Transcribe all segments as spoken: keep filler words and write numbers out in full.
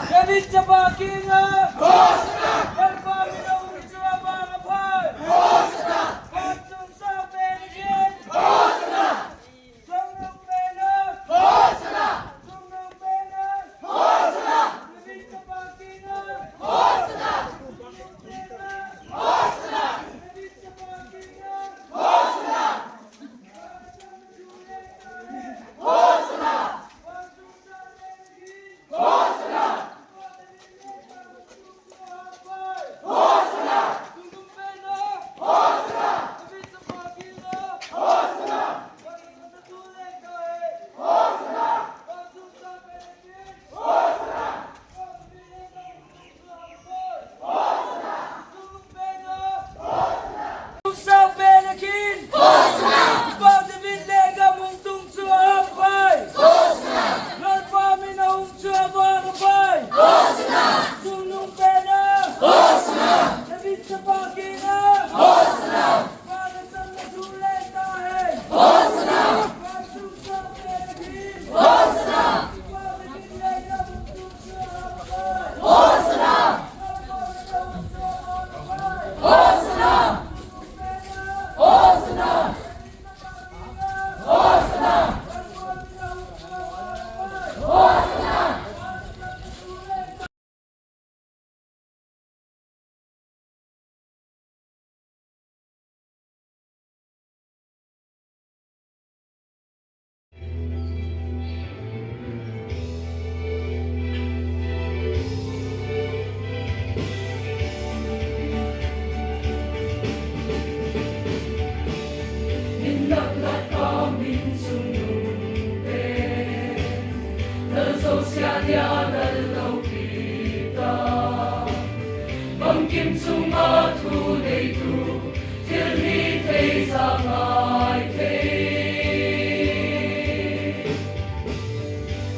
David chapa kiang ah, Lalpa min a hung chu a vang a phai. Vansung sâng pen ah kiang, chungnung pen ah, chungnung pen ah, David chapa kiang ah, chungnung pen ah, David chapa kiang ah, Sâng pen ah kiang, David le gam hung tung chu a vang a phai. Lalpa min a hung chu a vang a phai. Chungnung pen ah, David chapa kiang ah, Hosana. Van a channa thu le ta hen. Hosana. Vansung sâng pen ah kiang, Hosana. David le gam hung tung chu a vang a phai. Hosana. Hosana. Hosana. Hosana. Hosana. Min lak lak a min chungnung pen, lal zosia dia lal lopi ta. Bangkim chung ah thu neitu, thil hithei za ngai thei.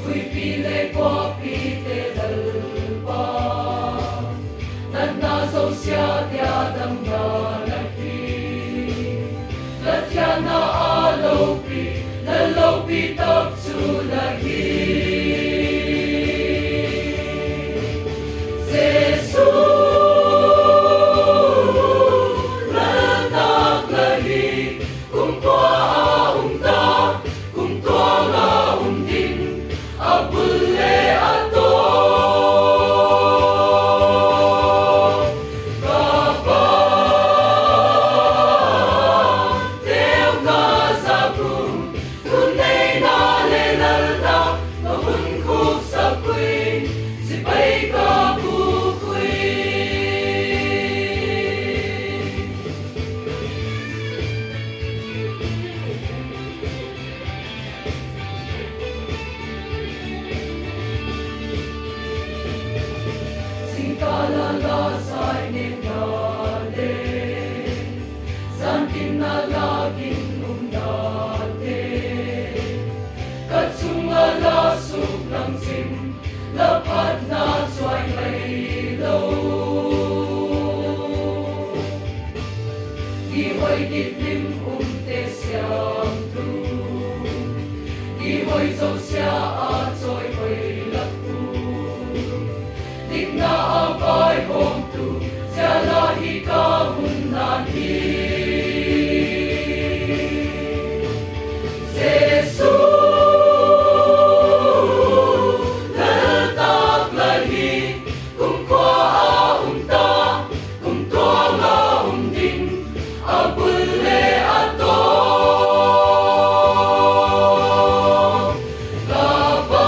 Huipi le khuapite Lalpa, natna zosia dia damna la hi. Lathianna a lopi, la lopi tak chu la hi. Jesu, la tak la hi. Kumkhua a um ta, kumtuang a um ding, a bul le a taw. Ka Pa, teu ka za kum, thuneina le lalna, ka hun khuksak ui, sipai ka bûk ui. Zingkal a la zai nêkna le, zantin a la ginumnate, ka chung a la suklang zing, la phatna chuai ngailo. Gihoi gitlim umte siamtu, gihoi zosia a chawihoi lak u, dikna a vaihawmtu, zia la hi ka hun nan hi. Jesu, la tak la hi, kumkhua a um ta, kumtuang a um ding, a bul le a taw. Ka Pa,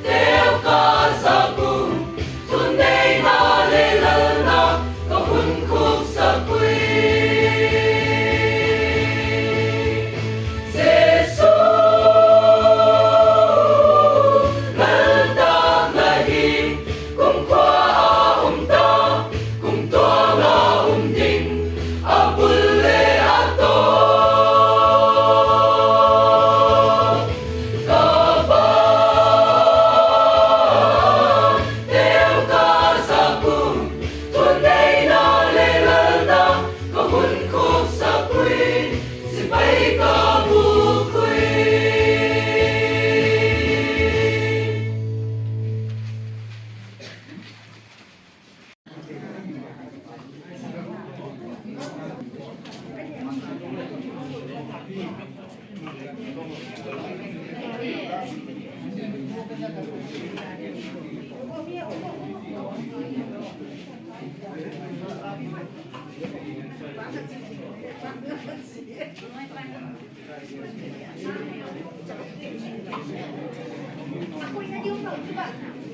teu ka za kum,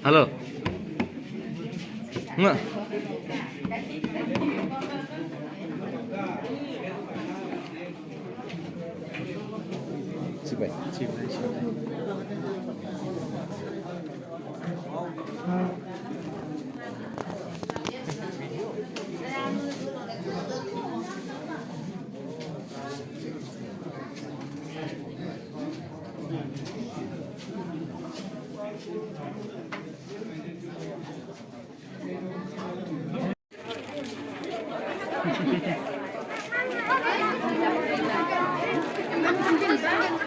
Hello. Nga. Sipai. Sipai, sipai.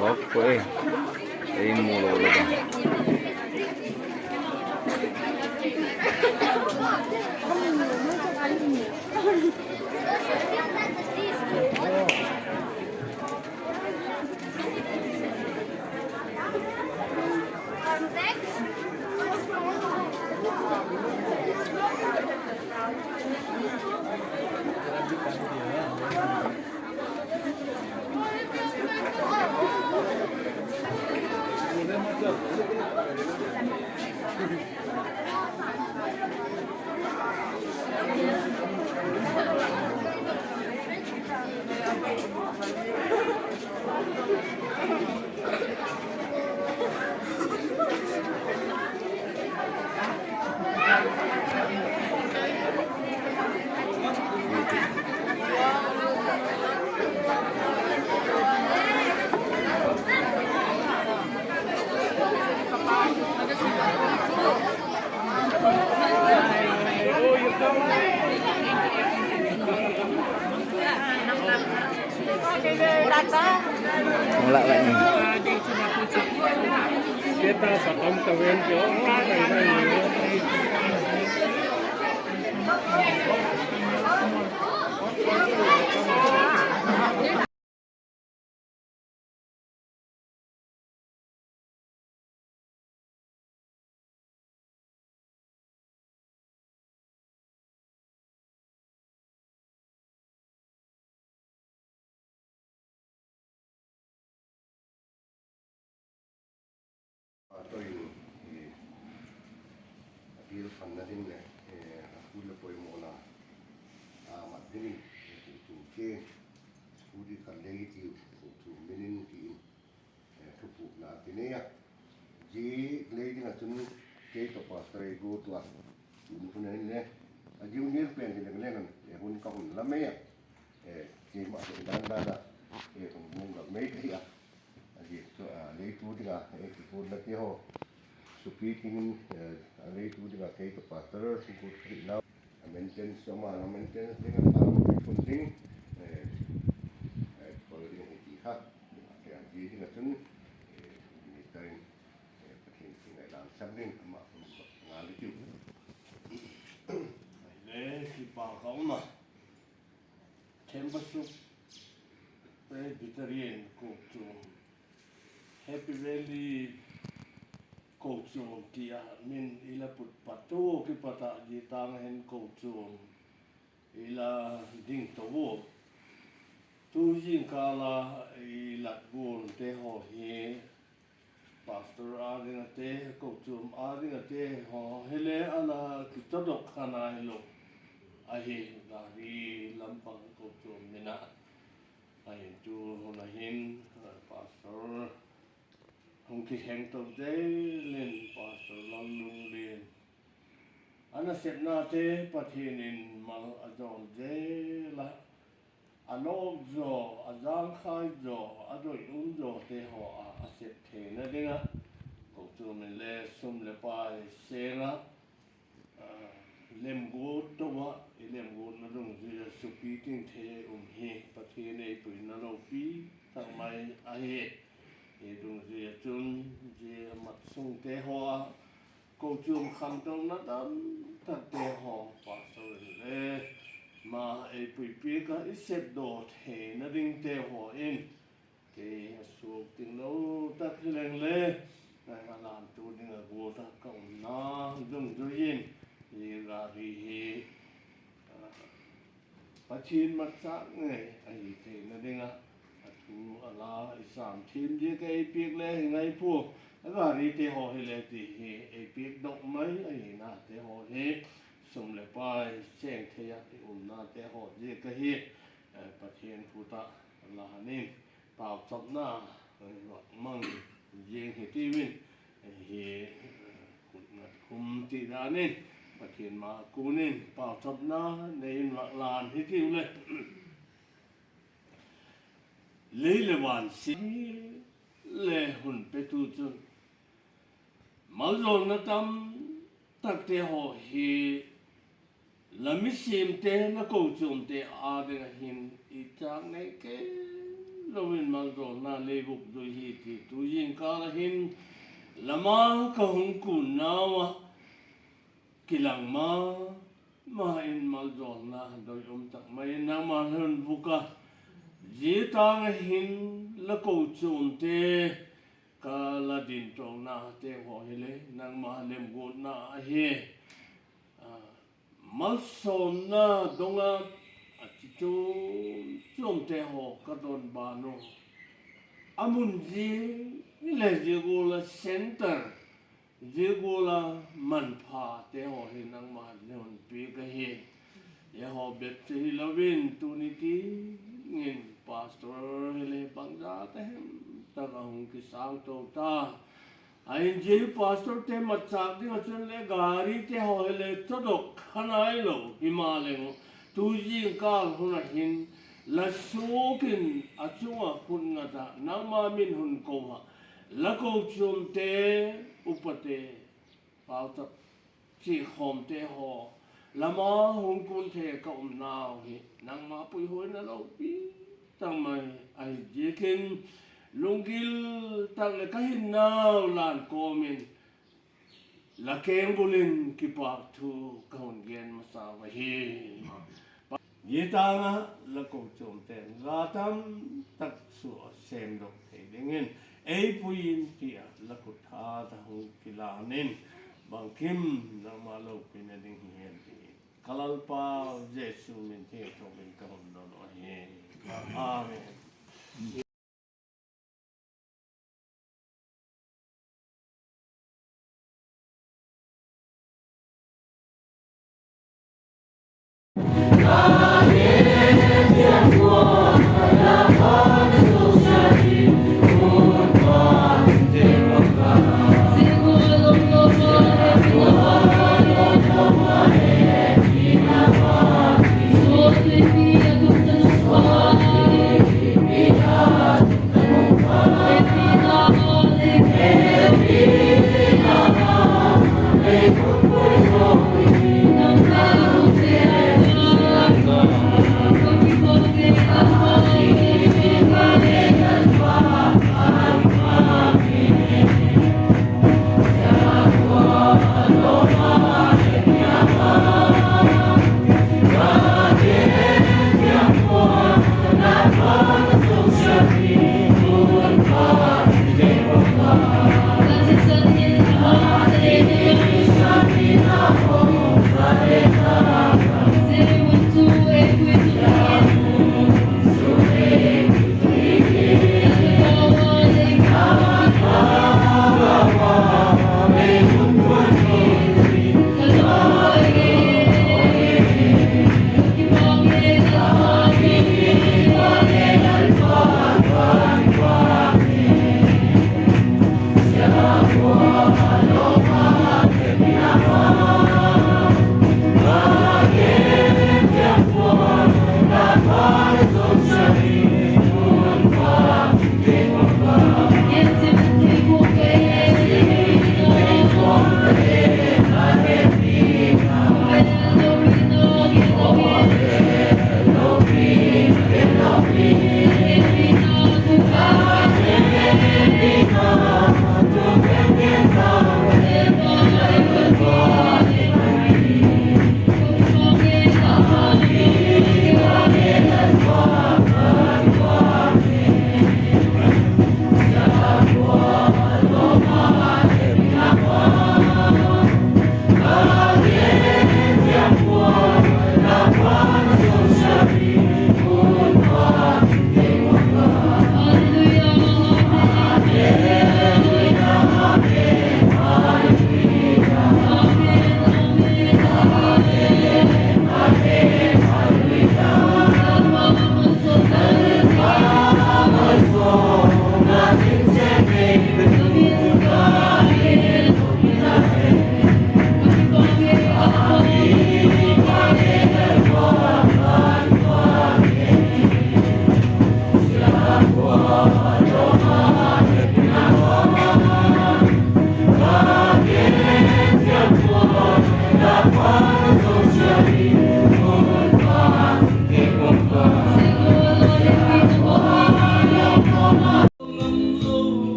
Khawk pua e. Ei mu lo le bang. Pastor in, eh, a bial panna ding leh, eh, a kul leh poimawna a mat dingin, eh, kochuam ke, School Day khat lei ti kochuam min in ti in, eh, thupukna a kinei a. Zia lei ding ah chun kei tawh pastor ei guat ua, tuni hun a hin le a junior pen hi leng leng an, eh, hun ka hun la mai a, eh, keima tawh dan dan a, eh, hung guat la mai ka hi a. A ziak chu, a, leitu ding a ei kiguatnate haw, supi ting in, eh, a leitu ding a kei tawh pastor guat ka hi nau. A maintenance chu ama, a maintenance ding a, a hun ding, eh, eh, kol ding hi ti kha, a, zia ding ah chun, eh, minister in, eh, Pathian thu ngailâksak ding ama hun ngal i tiu. Le kipak a um a. Themba Suk Presbyterian kochuam, Happy Valley kochuam ti a min i la put pat u, kipat ah zia tâng a hin kochuam i la ding to u. Tu zingkâl a i lat gualte haw hi pastor â ding a te, kochuam â ding a te haw hile a la kichadok kha nailo ahi, gari lam pang kochuam min ah. Ahin tu hun a hin, pastor hung kiheng to zel in, Pastor Lalunglian, a nasepnate Pathian in mal a jawl zel a, a nawk zaw, a jângkhai zaw, a doi um zawte haw a, a sep theina ding ah kochuam in le sum leh pai seng ah, a, lemguat to ah, i lemguatna dungzui a supi ting thei um hi Pathian ei puina lopi tak mai ahi. Hi dungzui ah chun zia mat sungte haw a, kochuam khantona dam takte haw pastor in le ma ei puipiak a, i sepdaw theina dingte haw in, kei a suak tinglo tak hi leng le, a lântu ding a guat ah ka umna dungzui in, Hi gari hi, a, Pathian matchâk ngei ahi theina ding ah, a thu a la i sâm thiam ziak a ei piak le hi ngai pua. A garite haw hile ti hi ei piak dok mai ahinate haw hi, sum leh pai sêng thei ah i umnate haw ziak ahi, Pathian khut ah la in pauchapna mang ziang hi tiu in, hi, khut ngat khum ti dan in Pathian ma kuan in pauchapna nei in vak lan hi tiu le. Lei leh van si le hun petu chun, maljawlna tam takte haw hi la mi siamte, la kochuamte â ding ah hin i châk nei kei lo in maljawlna lei bûk zui hi ti tu zingkâl ah hin la ma ka hung kuannau ah kilang ma ma in maljawlna doi um tak mai in nangma hun bûk a, zia tâng ah hin la kochuamte ka la dintawnnate haw hile nangma lemguatna ahi. A, malsawmna dong a, a chi chuam chuamte haw ka dawn ban u. A mun zia le zia gual a centre, zia gual a manphate haw hi nangma hun piak ahi. Zia haw bep chu hilo in tuni tiang in pastor hile bangzat a hem tak a hung kisângto ta. Ahin zia pastorte matchâk ding ah chun le garite haw hile chawdok kha nailo himaleng, tu zingkâl hun ah hin la suak in a chung ah khut ngat ah nangma min hun ko ah, la kochuamte, upate, pauchap chiakhawmte haw la ma hung kuan thei ka umnau hi nangma puihuaina lopi tak mai ahi ziakin, lunggil tak leh ka hinnau lan kawm in la kengbul in kipâk thu ka hun gen masau ahi. Zia tâng ah la kochuamte'n la tam tak sua sêmdok thei dingin ei pui in ti ah la khut tha ta hung kilan in, bangkim nangma lopina ding hi hen ti ka Lalpau Jesu min thiangtho in ka hun don uh ahi. Amen.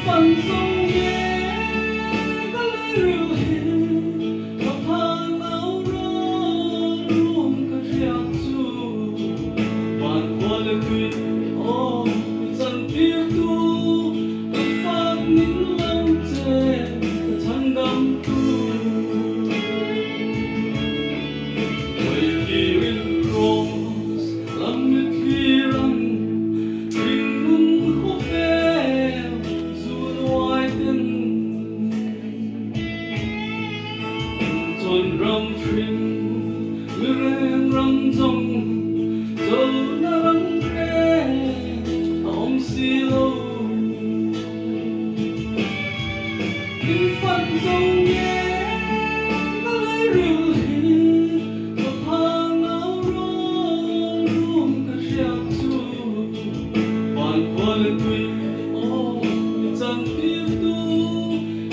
Pan zong e ka lei ril hi, ka pha nau ro, rum ka riak chu. Van khua le tui aw, i chanpiaktu, ka fak ning lam chen ka thangdamtu. Koi kiu in cross lam mitthli ram, ringnung khawvel zu nuai ten. Chon ram hring, mi reng ram zong, chona ram pen a um si lo. Kin fan zong e ka lei ril hi, ka pha nau ro, rum ka riak chu. Van khua le tui aw, i chanpiaktu,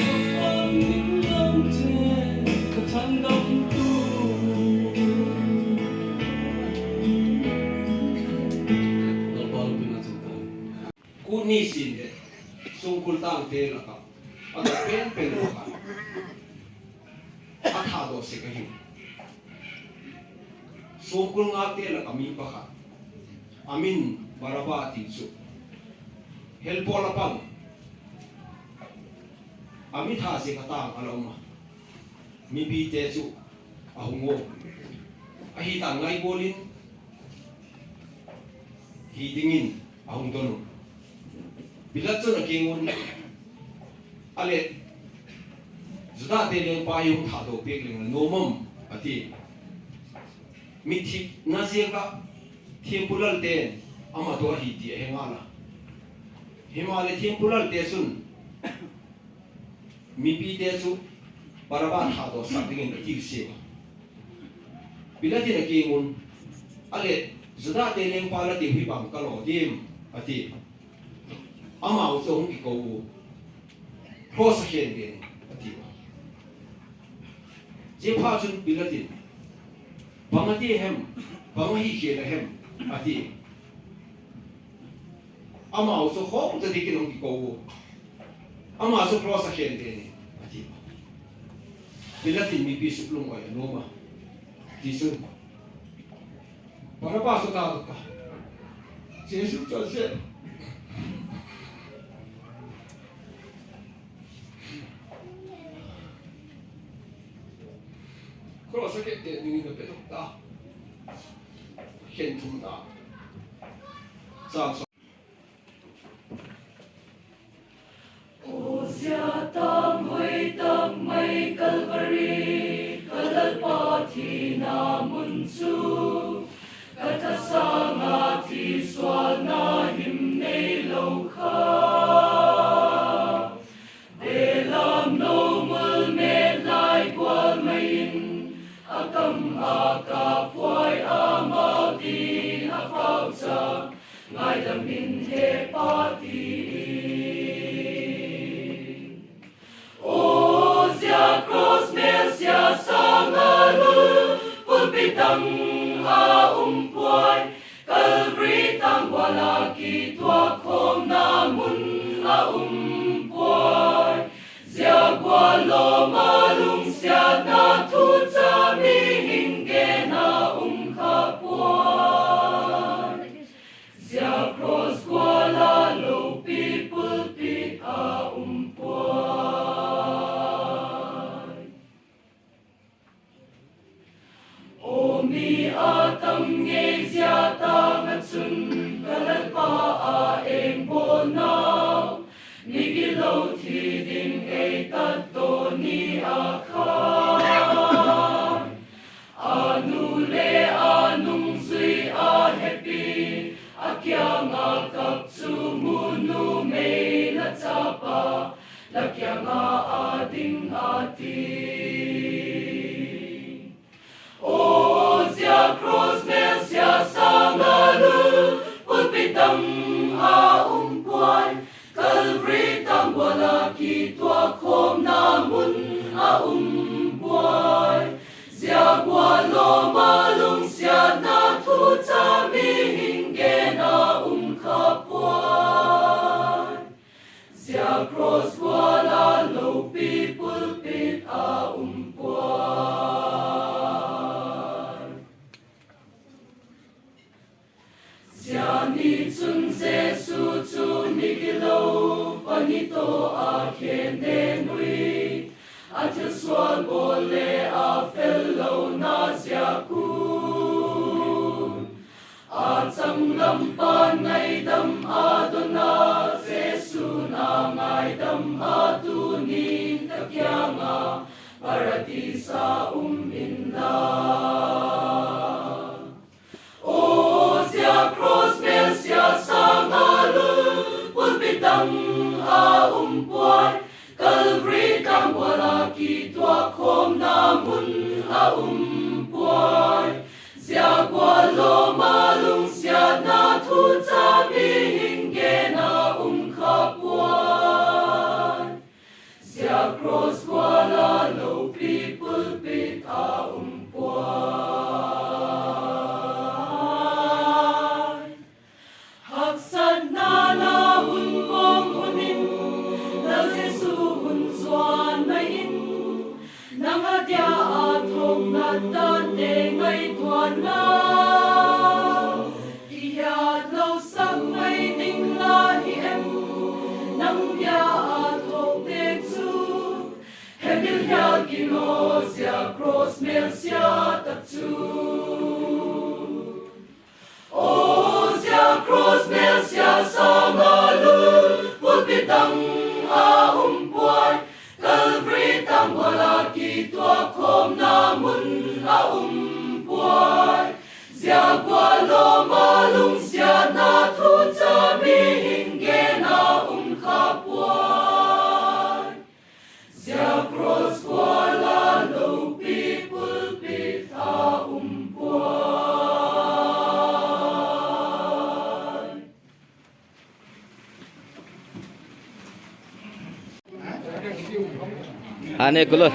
ka fak ning lam chen ka thangdamtu. Lalpa lopina chang ta. Kut ni sin leh sungkul tangte lak ah a dot pen pen pakhat a thadawk sek ahi. Sungkul ngakte lak ah mi pakhat, a min Baraba ti chu, helpawl a pang, a mi tha ziak a tâng a la um a, mipite chu a hung a, ahi tak ngai gual in hi dingin a hung don u. Pilat chun a kiang un, A leh, Judate lengpa hi hung thadawk piak leng la nuam am? a ti. Mitthikna ziak ah thiampu lalte'n ama tawh ahi ti a he ngal a, himaleh thiampu lalte chun mipite chu Baraba thadawksak dingin a tilsiau a. Pilat in a kiang un, A leh, Judate lengpa la tiu hi bang ka law diam? a ti. Amau chu a hung kiko u, Cross ah khen den in, a tiu a. Ziaphatchun Pilat in, Bang a ti hem? Bang ahi khen a hem? a ti. Amau chu khawk ta dik in a hung kiko u, Ama chu cross ah khen den in, a ti. Pilat in mipi suklungâi a nuam a, tichun, Baraba chu thadawk ta, Jesu chu a zep. Cross ah khen den dingin a pedok ta. Khen thum ta. Aw, zia tâng hoi tak mai Calvary, ka Lalpa thina mun chu, ka thasâng ah thi sualna him neilo kha. Belam no mul mêt lai gual mai in, a kam ah ka puai, amau ding a pauchap, ngaidam in he Pa ti. Aw, zia cross mêlsia sâng a lul, pulpit dang a um puai, Calvary tâng gual ah kituak khawmna mun a um puai. Zia gual lawm a lungsiatna thucha mihing gen a um kha puai. Zia cross gual ah lopi pulpit a um puai. Aw, mi a tam ngei zia tâng ah chun, ka Lalpa a engbawlnau, migilo thi ding ei tatdaw ni a kha. A nu le a nungzui a hepi, a kiang ah kap chu mu numei la chapa, la kiang ah a ding a ti. Aw, zia cross mêlsia sâng a lul, pulpit dang a um puai, Calvary tâng gual ah kituak khawmna Cross gual a lopi pulpit a um puai. Zia ni chun Jesu chu mi gilo pani tawh a khen den ui, a thilsual bawl le a fel lona ziak un. A changlam pan ngaidam a don a, Jesu'n a ngaidam a, tuni'n ka kiang ah Paradis ah um inla. Aw, zia cross mêlsia sâng a lul pulpit dang a um puai, Calvary tangval ah kituak khawmna mun a um puai. Zia gual lawm a lungsiatna thucha mihing gen a um kha puai. Zia cross gual a lopi pulpit a um puai. Haksatna la hun mawng hun in, la Jesu hun zuan mai in, nang a dia a thawknat dante ngaituana i hiat lo sak mai ding la hi em? Nang dia a thawkte chu hemil hial kin aw, zia cross mêlsia tak chu. Aw, zia cross mêlsia sâng a lul pulpit dang a um puai, Calvary tangval ah kituak khawmna mun a um puai. Zia gual lawm a lungsiatna thucha mihing gen a um kha puai. Zia cross gual a lopi pulpit a um puai. Ane kulo.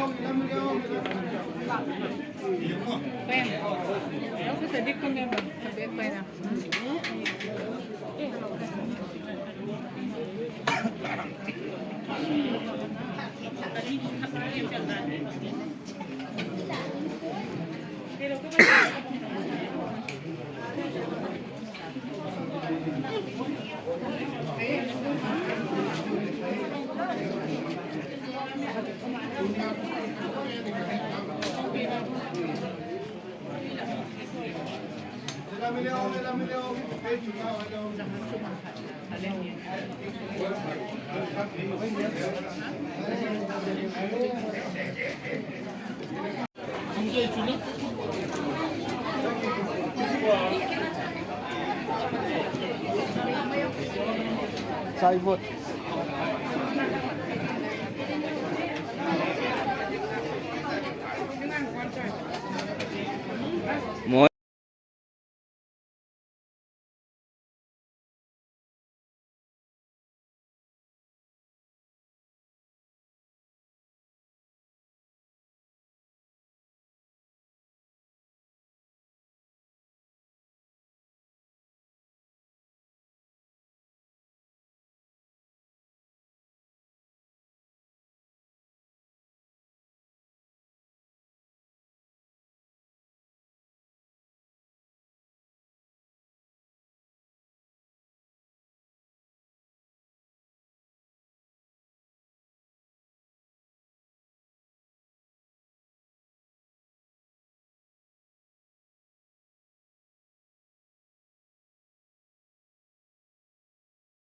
Chai vot.